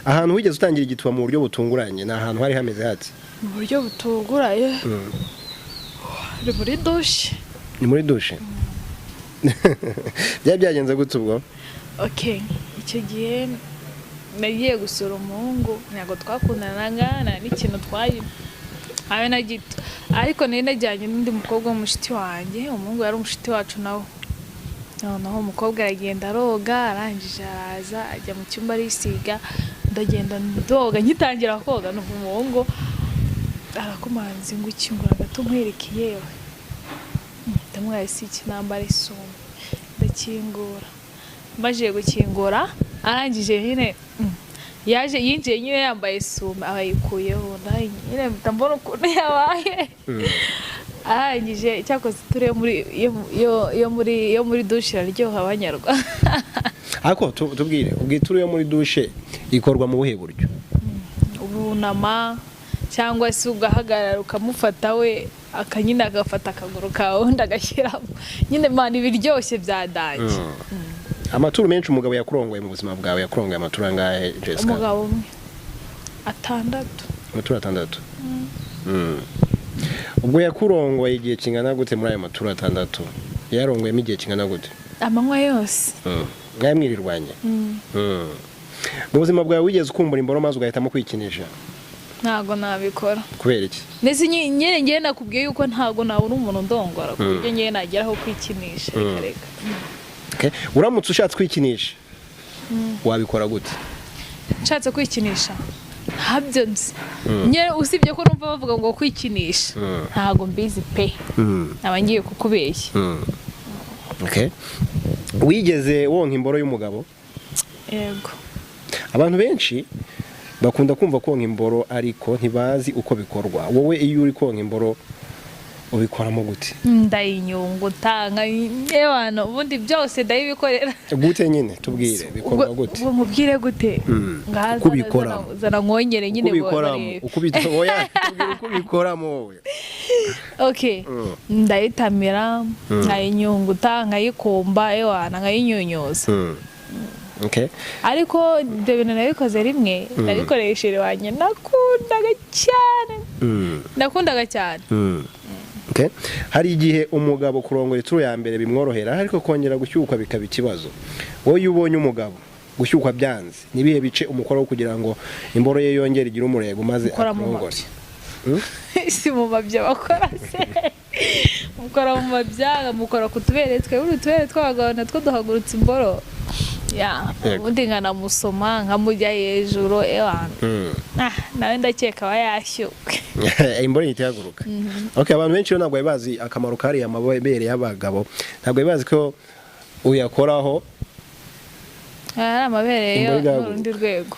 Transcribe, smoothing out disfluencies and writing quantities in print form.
Ahantu wigeze utangira igituba mu buryo butunguranye ni ahantu hari hameze hati? Mu buryo butunguranye ni muri douche. Ni muri douche. Byari byagenze gute ubwo? Ok, icyo gihe nagiye gusura umuhungu. Ntabwo twakundanaga, nta n'ikintu twari habe na gito, ariko nari najyanye n'undi mukobwa w'umushuti wanjye. Umuhungu yari umushuti wacu nawe. Noneho umukobwa aragenda aroga, arangije araza ajya mu cyumba arisiga. Ndagenda ndoga, ngitangira koga numva umuhungu arakomanze ngo: "Ukingura gato nkwereke." Yewe, ndamwaye, si iki, nambara isume. Ndakingura, maze gukingura arangije nyine yaje yinjiye nyine yambaye isume, aba yikuyeho. Nyine mpita mbona ukuntu yabaye. Arangije, cyakoze turi yo muri douche iraryoha, abanyarwa. Ariko tubwire, ubwo ituru yo muri douche ikorwa mu buhe buryo? Urunama cyangwa se ugahagarara ukamufata, we akanyine agafata akaguru kawe, undi agashyiramo nyine. Mani, ibiryoshye bya danger. Amaturu menshi umugabo yakurongoye mu buzima bwawe, yakurongoye amaturu angahe, Jessica? Umugabo umwe, atandatu. Amaturu atandatu. Ubwo yakurongoye igihe kingana gute muri ayo maturu atandatu? Yarongoyemo igihe kingana gute? Amanywa yose. Mwari mwirirwanye. Mu buzima bwawe wigeze ukumbura imboro maze ugahitamo kwikinisha? Ntabwo nabikora. Kubera iki? Ndetse nyine ngewe nakubwiye yuko ntabwo nabona umuntu ndongora ku buryo ngewe nageraho kwikinisha. Reka reka. Okay. Uramutse ushatse kwikinisha wabikora gute? Nshatse kwikinisha ntabyo nzi nyine, usibye ko numva bavuga ngo kwikinisha. Ntabwo mbizi pe, nkaba ngiye kukubeshya. Okay. Wigeze wonka imboro y'umugabo? Yego. Abantu benshi bakunda kumva konka imboro ariko ntibazi uko bikorwa. Wowe iyo uri konka imboro ubikoramo gute? Ndayinyunguta nka ubundi byose ndayibikorera. Gute nyine? Tubwire, bikorwa gute? Ubwo nkubwire gute? Ngaha. Uko ubikoramo. Zana nkongere nyine. Uko ubikoramo. Barebe. Uko ubi- oya, tubwire uko ubikoramo wowe. Ok, ndayitamira, nkayinyunguta, nkayikumba, ewana, nkayinyunyuza. Okay. Ariko ibyo bintu nabikoze rimwe, nabikoresheje wanjye nakundaga cyane. Nakundaga cyane. Okay. Hari igihe umugabo kurongora ituru ya mbere bimworohera, ariko kongera gushyukwa bikaba ikibazo. Wowe iyo ubonye umugabo gushyukwa byanze, nibihe bice umukoraho kugira ngo imboro ye yongere igire umurego maze Ukora mu akurongore? mabya. Si mu mabya bakora se? Mukora mu mabya, mukora ku tubere twe. Buri tubere tw'abagabo natwo duhagurutse imboro ya. Ubundi nkanamusoma, nkamujya hejuru, ewana. Ah, nawe ndakeka aba yashyukwe. Imboro ihita ihaguruka. Okay, abantu benshi rero ntabwo bari bazi akamaro kariya mabere y'abagabo, ntabwo bari bazi ko uyakoraho Aya ari amabere yo imboro igahaguruka. n'urundi rwego.